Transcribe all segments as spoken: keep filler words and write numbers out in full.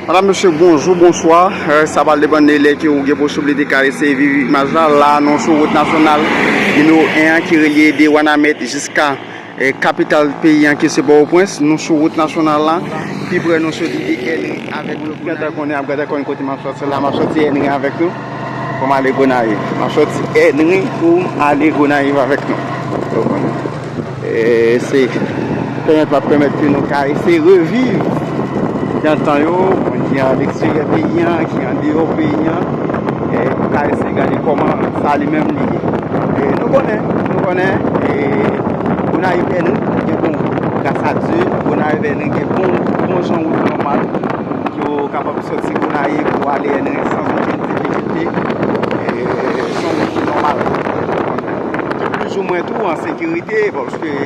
Madam, mesye, bonjou, bonswa. Eh, sa pral depann de lè ke ou gen posiblite ka eseye viv imaj la. La, nou sou wout nasyonal nimewo en an ki relye de Wanament jiska, eh, kapital peyi an ki se Pòtoprens. Nou sou wout nasyonal la. Pi pre nou soti de Ènri avèk nou. Gentan konnen, ap gentan konnen kote m ap soti la. M ap soti Ènri avèk nou. Pou m ale Gonayiv. M ap soti Ènri pou m ale Gonayiv avèk nou. Ou konnen. E se pèmèt, va pèmèt ke nou ka eseye reviv nan tan yo, moun ki an leksteryè peyi an, ki andeyò peyi an, e nou ka eseye gade kòman sa li menm li ye. E nou konnen, nou konnen, e Gonayiv Ènri gen bon wout, gras a Dye, Gonayiv Ènri gen bon, bon jan wout nòmal, ke w kapab soti Gonayiv pou ale Ènri san okenn difikilte, e se yon wout nòmal. Ki plizoumwen tou an sekirite, paske,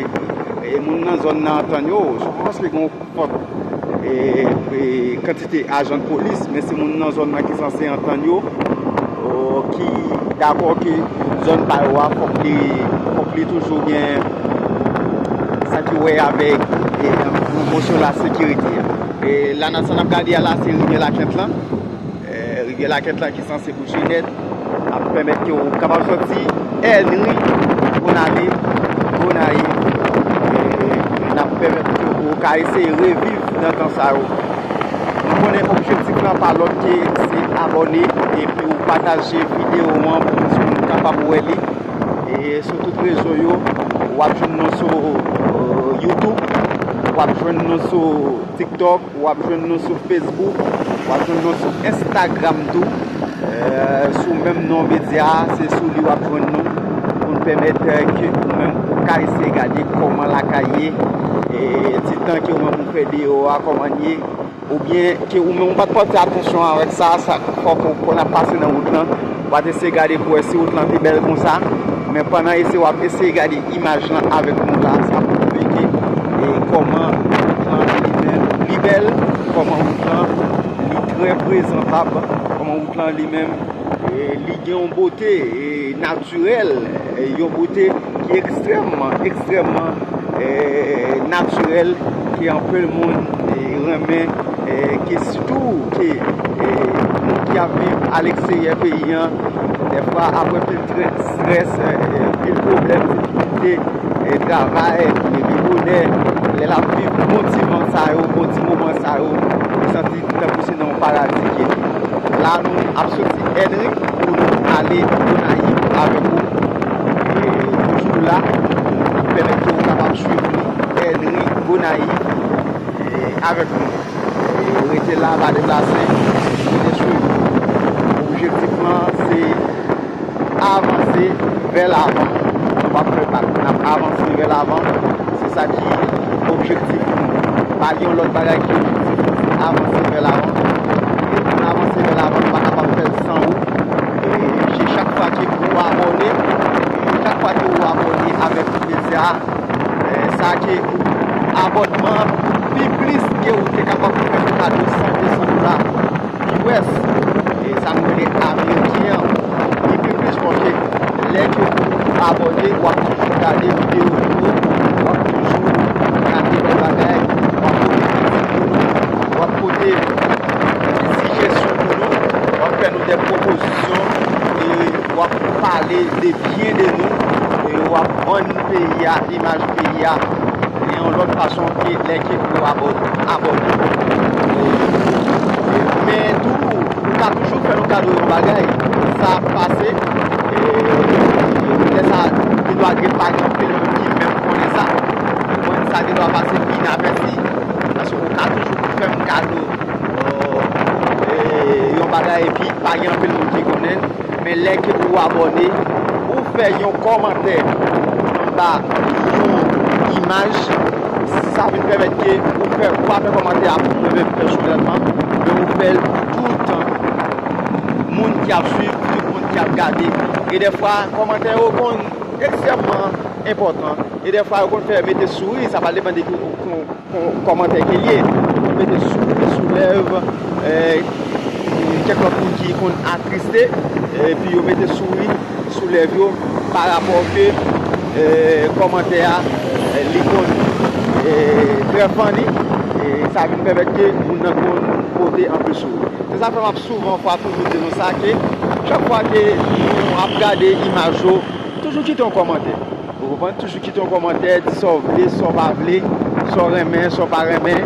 e moun nan zòn nan antann yo, se pa paske gen yon fòt, e, e kantite ajan polis, men se moun nan zòn nan ki sanse antann yo, o, ki dakò ke zòn pa yo a, fòk li, fòk li toujou gen sa ki wè avèk, e, mosyon la sekirite a. E la nan sa n ap gade a la, se rivyè Lakent lan. E, rivyè Lakent lan ki sanse bouje nèt, ap pèmèt ke w kapab soti Ènri pou n ale Gonayiv. E, n ap pèmèt ke w ka eseye reviv nan tan sa yo. Nou konnen objektif lan pa lòt ke se abòne epi w pataje videyo an pou plis moun kapab wè li. E sou tout rezo yo, w ap jwenn nou sou, euh, YouTube, w ap jwenn nou sou TikTok, w ap jwenn nou sou Facebook, w ap jwenn nou sou Instagram tou. Eh, sou menm non medya a, se sou li w ap jwenn nou pou n pèmèt, eh, ke ou menm ou ka eseye gade kòman lakay ye, e ti tan ke ou menm ou fè deyò a, kòman l ye, oubyen ke ou menm ou pa t pòte atansyon avèk sa, sa fòk ou konn ap pase nan wout lan, ou pa t eseye gade pou wè si wout lan te bèl konsa, men pandan eseye w ap eseye gade imaj lan avèk nou la, sa pwouve ke, e, kòman wout lan li menm li bèl, kòman wout lan li trè prezantab, kòman wout lan li menm, e, li gen yon bote, e, natirèl, e, yon bote ki ekstrèmman, ekstrèmman, e, natirèl, ke anpil moun, e, renmen, e, ke sitou ke, e, moun ki ap viv aleksteryè peyi an, dèfwa apre pil strès, e, pil pwoblèm, difikilte, e, travay, leve bonè, lè l ap viv bon ti van sa yo, bon ti moman sa yo, li santi tankou se nan yon paradi ke li. La, nou ap soti Ènri pou nou ale Gonayiv avèk ou. E toujou la, n ap pèmèt ke w kapab swiv li, Ènri, Gonayiv, e avèk nou. E rete la, pa deplase, rete swiv. Objektif lan, se avanse vè lavan. Nou p ap fè bak, n ap avanse vè lavan. Se sa ki objektif nou. Pa gen yon lòt bagay ki objektif nou, se avanse vè lavan. E pou n avanse vè lavan, nou pa kapab fè l san ou. E se chak fwa ke ou abòne, chak fwa ke ou abòne avèk medya a, e sa ke abònman pi plis ke ou te kapab fè kado san de san dola. U S, e sa nou rele ameriken an, li pi plis paske lè ke ou abòne, w ap toujou gade videyo nou yo, w ap toujou gade lòt bagay, w ap pote kritik pou nou, w ap pote ti sijesyon pou nou, w ap fè nou de pwopozisyon, e w ap pale de byen de nou, e w ap vann peyi a, imaj peyi a, e yon lòt fason ke lè ke ou abò-, abòne. Men tou, ou ka toujou fè nou kado yon bagay, sa ap pase, e lè sa, li dwa gen pa gen anpil moun ki menm konnen sa. Mwen, sa gen dwa pase inavèti, paske ou ka toujou fè m kado, e, yon bagay, epi pa gen anpil moun ki konnen l. Men lè ke ou abòne, ou fè yon kòmantè anba yon imaj, sa vin pèmèt ke ou fè, ou pa fè kòmantè a pou mwen menm pèsonèlman, men ou fè l pou tout moun ki ap swiv, tout moun ki ap gade. E dèfwa, kòmantè yo konn ekstrèmman enpòtan. E dèfwa, yo konn fè mete souri, sa va depann de ki, kon-, kòmantè ke l ye. Yo mete souri sou lèv, e, kèk lòt moun ki konn atriste, epi yo mete souri sou lèv yo pa rapò ke, e, kòmantè a, e, li konn, e, trè funny, e sa vin pèmèt ke moun nan konn pote anplis sou ou. Se sa fè m ap souvan fwa toujou di nou sa, ke chak fwa ke nou ap gade imaj yo, toujou kite yon kòmantè. Ou konprann? Toujou kite yon kòmantè, di sa w vle, sa w pa vle, sa w renmen, sa w pa renmen.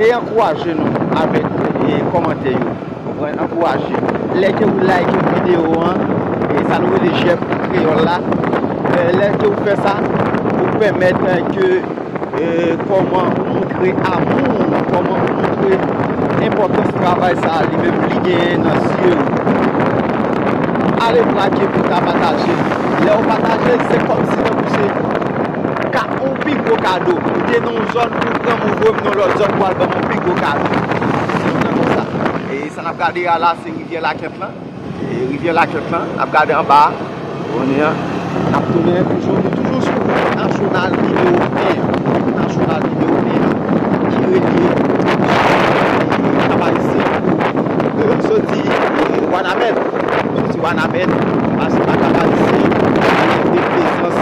E ankouraje nou avèk, e, kòmantè yo. Ou konprann? Ankouraje. Lè ke ou like videyo an, e sa nou rele j'aime an kreyòl la, e, lè ke ou fè sa, ou pèmèt, e, ke, e, kòman ou montre amou, kòman ou montre enpòtans travay sa a li menm li genyen nan zye ou. Ale plake pou w ta pataje. Lè ou pataje, se kòmsi tankou se ka yon pi gwo kado. Ou te nan yon zòn, ou pran mouv ou nan lòt zòn pou al ban m yon pi gwo kado. Se yon jan konsa. E sa n ap gade a la, se rivyè Lakent lan. E rivyè Lakent lan, n ap gade anba a. Kounye a, n ap tounen toujou, nou toujou sou wout nasyonal nimewo en. Wout nasyonal nimewo en an, ki relye Kap Ayisyen pou, e, soti, e, Wanament. Soti Wanament, pase pa Kap Ayisyen, ale Bèl Plezans,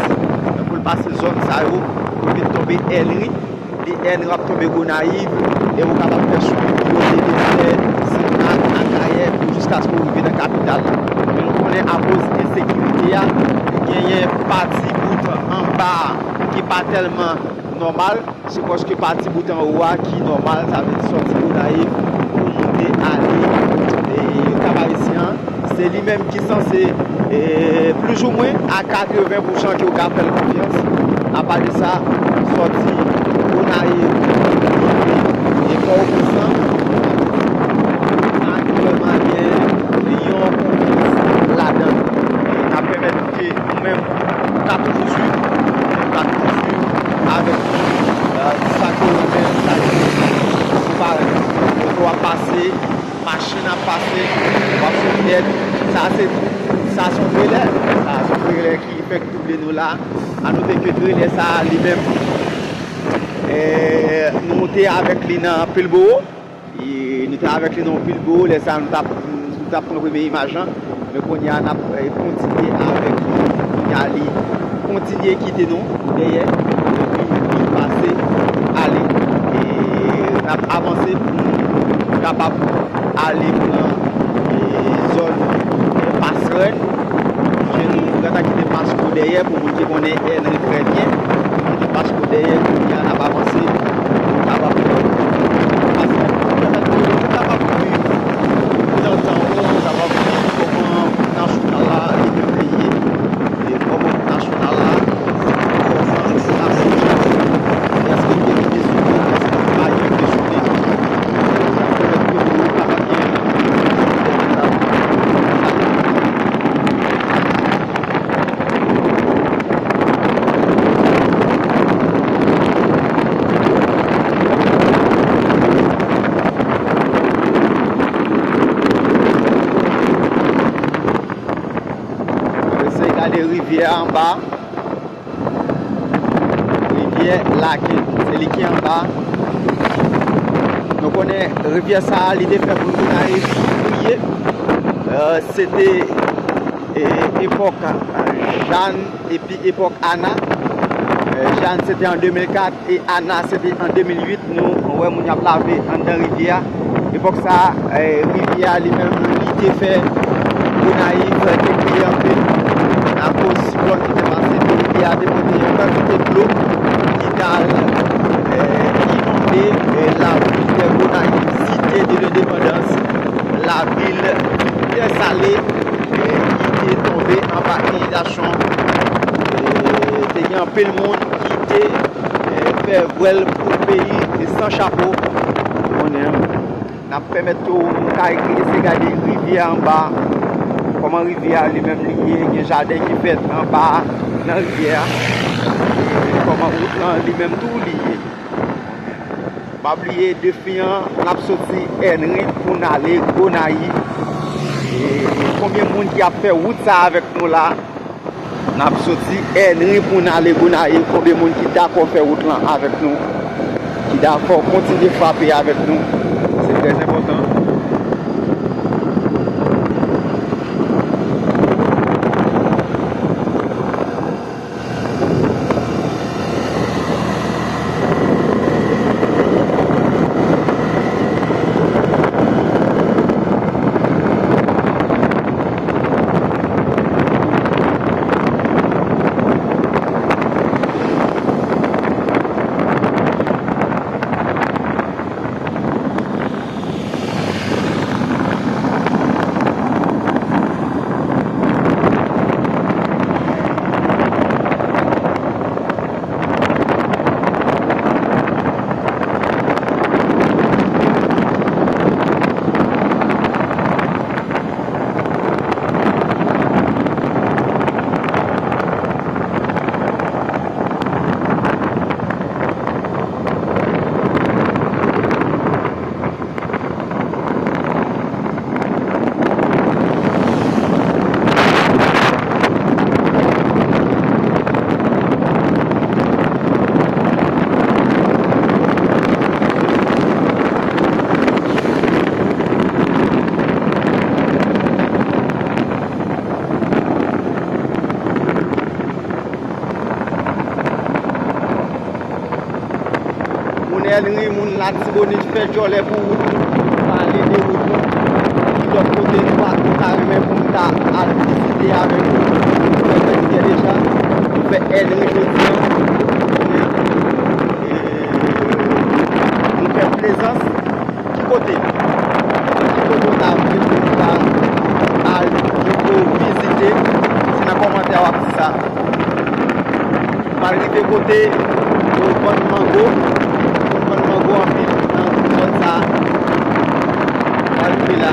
pou l pase zòn sa yo, pou l vin tonbe Ènri. Li Ènri, w ap tonbe Gonayiv, e ou kapab fè choumin pou monte Dèfè, Senmak, Akayè, pou jiskaske w rive nan kapital la. Men nou konnen akoz ensekirite a, genyen pati bout anba a ki pa tèlman nòmal, se paske pati bout anwo a ki nòmal, sa vle di sòti Gonayiv pou monte ale, e, Kap Ayisyen an. Se li menm ki sanse, e, plizoumwen a katreven pousan ke w ka fè l konfyans. Apa de sa, sòti Gonayiv, rive, e, Pòtoprens lan, pa vrèman gen yon konfyans ladan l. E n ap pèmèt ke nou menm, nou ka toujou swiv, nou ka toujou swiv avèk nou, e, sa ke w renmen, sa ke w pa renmen. Moto ap pase, machin ap pase, w ap sot nèt. Sa se, sa se yon trelè. Sa se yon trelè ki fèk double nou la. A note ke trelè sa a li menm, e, nou te avèk li nan Pilbowo. E nou te avèk li nan Pilbowo. Lè sa a, nou t ap, nou t ap pran premye imaj lan. Men kounye a, n ap, e, kontinye avèk li. Kounye a, li kontinye kite nou dèyè. Epi li pase ale. E n ap avanse pou nou kapab ale pran, e, zòn, e, Pasrèn. Kote nou gentan kite Pasko dèyè, pou moun ki konnen Ènri trè byen. Kite Pasko dèyè, kounye a n ap avanse. Nou kapab pase, pèmèt ke nou kapab viv nan tan nou, nou kapab viv kòman nasyonal la li menm li ye. E kòman nasyonal la, kòman l ap fonksyone, èske gen deside, èske pa gen deside, sa pèmèt ke nou kapab gen Eseye gade rivyè a anba. Rivyè Lakent, se li ki anba. Nou konnen rivyè sa a, li te fè pou Gonayiv kriye. E, se te, e, epòk Jàn epi epòk Ana. E, Jàn, se te an de mil kat e Ana, se te an de mil uit. Nou wè moun y ap lave anndan rivyè a. Epòk sa a, e, rivyè a li menm, li te fè Gonayiv te kriye anpil akoz siklòn ki te pase, rivyè a te pote yon kantite dlo ki t al, e, inonde, e, lavil de Gonayiv, Cité de l'Indépendance, lavil Tè Sale, e, ki te tonbe anba inondasyon. E, te gen anpil moun ki te, e, fè vwèl pou peyi san chapo. Konnen, n ap pèmèt tou nou ka eseye gade rivyè a anba, kòman rivyè a li menm li ye, gen jaden ki fèt anba nan rivyè a, e kòman wout lan li menm tou li ye. Pa bliye defi an, n ap soti Ènri pou n ale Gonayiv. E konbyen moun ki ap fè wout sa avèk nou la? N ap soti Ènri pou n ale Gonayiv. Konbyen moun ki dakò fè wout lan avèk nou? Ki dakò kontinye frape avèk nou? Se trè enpòtan. Henry, moun Latibonit, fè djòlè pou wout nou, pale de wout nou. Ki lòt kote nou pa, nou ta renmen pou nou ta al vizite avèk nou? Nou fè Fèdikè deja, nou fè Henry jodi a. Nou fè Plezans. Ki kote? Ki kote w ta vle pou nou ta al pou vizite? Se nan kòmantè a w ap di sa. M al rive kote yo vann mango. Yo vann mango anpil nan zòn sa a. M al rive la.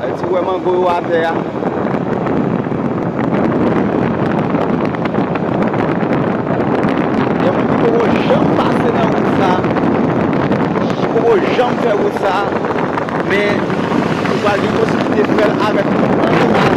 Ayiti wè mango yo atè a. Gen moun ki poko janm pase nan wout sa, ki poko janm fè wout sa, men ou pral gen posiblite fè l avèk yon imaj.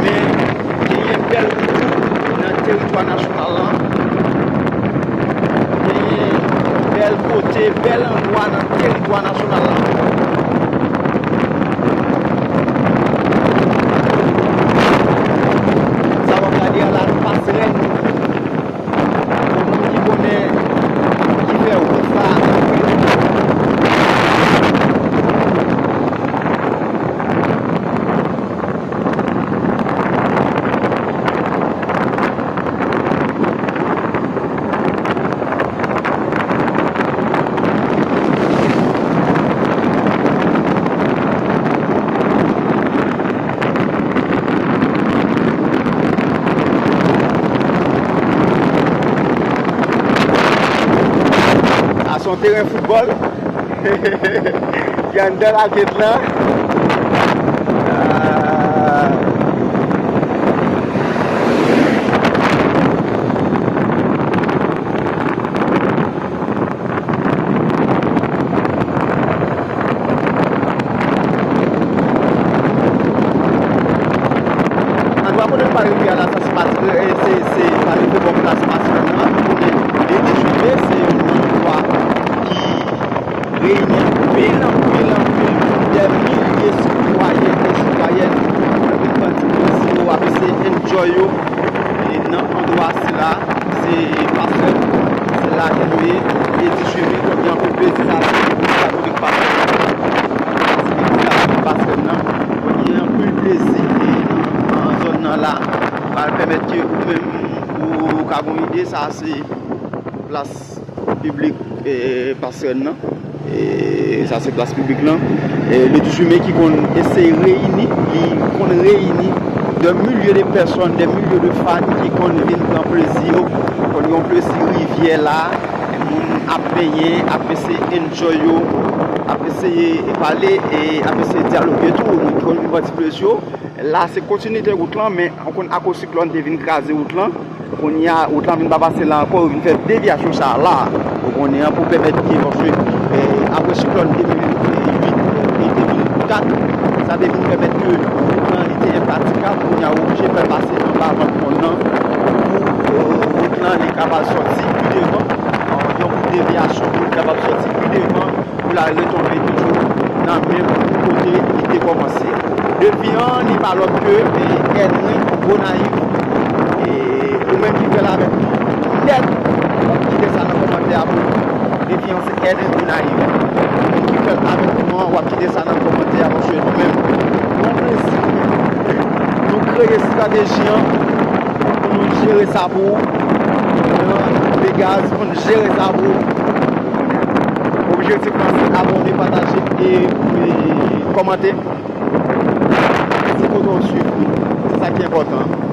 Men genyen bèl wout nan teritwa nasyonal la. Genyen bèl kote, bèl andwa nan teritwa nasyonal la. Sa w ap gade a la, pasrèl. Pou moun ki konnen, ki fè wout sa a. Sa se yon teren foutbòl. Ki anndan lakèt lan. Ah. Andwa kote nou pral rive a la, sa se pati, e, se, se pale de bò plas Pasrèl lan. Nou konnen Ledi Jime se yon andwa ki reyini anpil, anpil, anpil de milye sitwayen e sitwayèn ap vin pran ti plezi yo, ap eseye enjoy yo. E nan andwa sila, se Pasrèl, se la ke nou ye. Ledi Jime, kote gen anpil plezi sa, se Katolik Pasrèl. Se legliz Katolik Pasrèl nan. Kote gen anpil plezi e nan, nan zòn nan la. Pral pèmèt ke ou menm, ou ka gon ide, sa se plas piblik, e, Pasrèl nan. E, sa se plas piblik lan. E, Ledi Jime ki konn eseye reyini, li konn reyini de milye de pèsòn, de milye de fan ki konn vin pran plezi yo, konn gen yon plezi rivyè la, moun ap benyen, ap eseye enjoy yo, ap eseye pale, e ap eseye dyaloge tou, moun ki konn vin pran ti plezi yo. La, se kontinite wout lan, men ou konn akoz siklòn te vin kraze wout lan. Kounye a, wout lan vin pa pase la ankò, yo vin fè devyasyon sa a la. Ou konnen an, pou pèmèt ke, paske, eh, apre siklòn de mil uit e de mil kat, sa te vin pèmèt ke wout lan, li te enpratikab. Kounye a, yo oblije fè l pase anba vant mòn nan pou, eh, wout lan, li kapab sòti pi devan. Yon devyasyon pou li kapab sòti pi devan. Pou l al retonbe toujou nan menm kote li te kòmanse. Defi an, li pa lòt ke, eh, Edwin Gonayiv. E ou menm ki fè l avèk nou nèt, w ap kite sa nan kòmantè a pou nou. Defi an, se Edwin Gonayiv. Ou menm ki fè l avèk nou an, w ap kite sa nan kòmantè a, paske nou menm, nou plezi, nou kreye estrateji an pou nou jere sa pou ou. Degaz pou nou jere sa pou ou. Objektif lan se abòne, pataje e, e kòmante. Se kote w ap swiv nou. Se sa ki enpòtan.